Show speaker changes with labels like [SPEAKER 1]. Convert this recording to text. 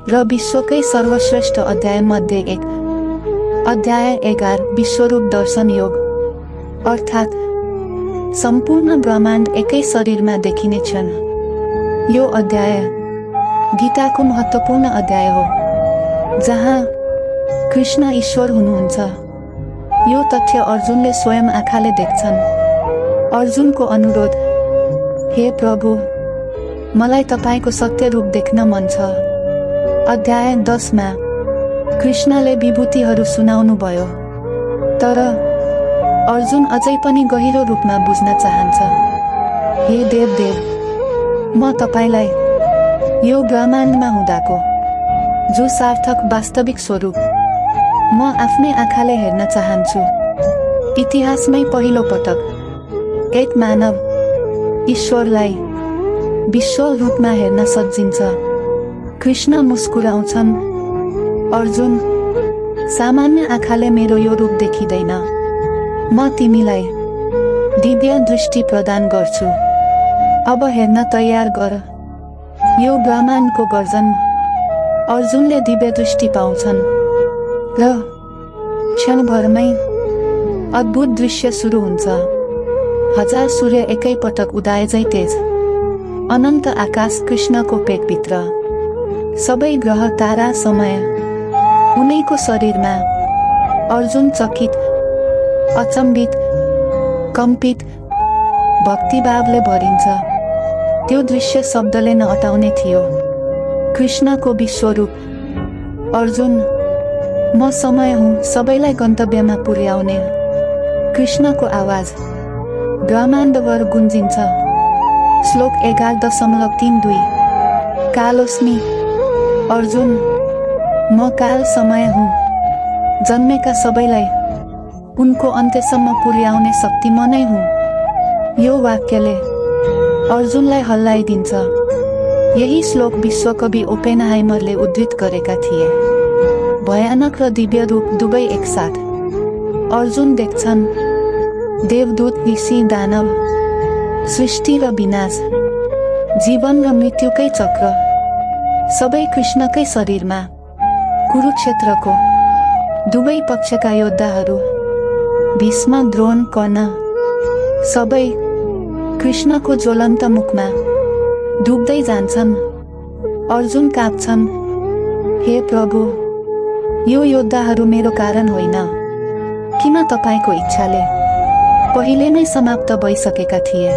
[SPEAKER 1] र विश्वकै सर्वश्रेष्ठ अध्याय मध्ये एक। अध्याय 11 विश्वरूप दर्शन योग, अर्थात् सम्पूर्ण ब्रह्माण्ड एकै शरीरमा देखिने क्षण। यो अध्याय गीताको महत्त्वपूर्ण अध्याय हो, जहाँ कृष्ण ईश्वर हुनुहुन्छ। यो तथ्य अर्जुनले स्वयं आँखाले देख्छन्। अर्जुनको अनुरोध, हे प्रभु, मलाई तपाईको सत्य रूप देख्न मन छ। अध्याय 10 मा कृष्णले विभूतिहरू सुनाउनु भयो, तर अर्जुन अझै पनि गहिरो रूपमा बुझ्न चाहन्छ। हे देवदेव, म तपाईलाई यो ब्रह्माण्डमा हुँदाको जो सार्थक वास्तविक स्वरूप म आफ्नै आँखाले हेर्न चाहन्छु। इतिहासमै पहिलो पटक एक मानव ईश्वरलाई विश्व रूपमा हेर्न सजिन्छ। कृष्ण मुस्कुराउँछन्, अर्जुन, सामान्य आँखाले मेरो यो रूप देखिँदैन। म तिमीलाई दिव्य दृष्टि प्रदान गर्छु। अब हेर्न तयार गर। यो ब्रह्माण्डको गर्जन। अर्जुनले दिव्य दृष्टि पाउँछन् र क्षणभरमै अद्भुत दृश्य सुरु हुन्छ। हजार सूर्य एकै पटक उदाएझै तेज। अनन्त आकाश कृष्णको पेटभित्र। सबै ग्रह तारा समय उनैको शरीरमा। अर्जुन चकित, अचम्बित, कम्पित, भक्तिभावले भरिन्छ। त्यो दृश्य शब्दले नअटाउने थियो। कृष्णको विश्वरूप। अर्जुन, म समय हुँ सबैलाई गन्तव्यमा पुर्याउने। कृष्णको आवाज ब्रह्माण्डभर गुन्जिन्छ। श्लोक 11.32। कालोस्मि। अर्जुन, म काल समय हुँ। जन्मेका सबैलाई उनको अन्त्यसम्म पुर्याउने शक्ति म नै हुँ। यो वाक्यले अर्जुनलाई हल्लाइदिन्छ। यही श्लोक विश्वकवि ओपेनहाइमरले उद्धृत गरेका थिए। भयानक र दिव्य रूप दुवै एकसाथ। अर्जुन देख्छन् देवदूत, ऋषि, दानव, सृष्टि र विनाश, जीवन र मृत्युकै चक्र, सबै कृष्णकै शरीरमा। कुरुक्षेत्रको दुवै पक्षका योद्धाहरू, भीष्म, द्रोण, कर्ण, सबै कृष्णको ज्वलन्त मुखमा डुब्दै जान्छन्। अर्जुन काँप्छन्, हे प्रभु, यो योद्धाहरू मेरो कारण होइन। किन तपाईको इच्छाले पहिले नै समाप्त भइसकेका थिए?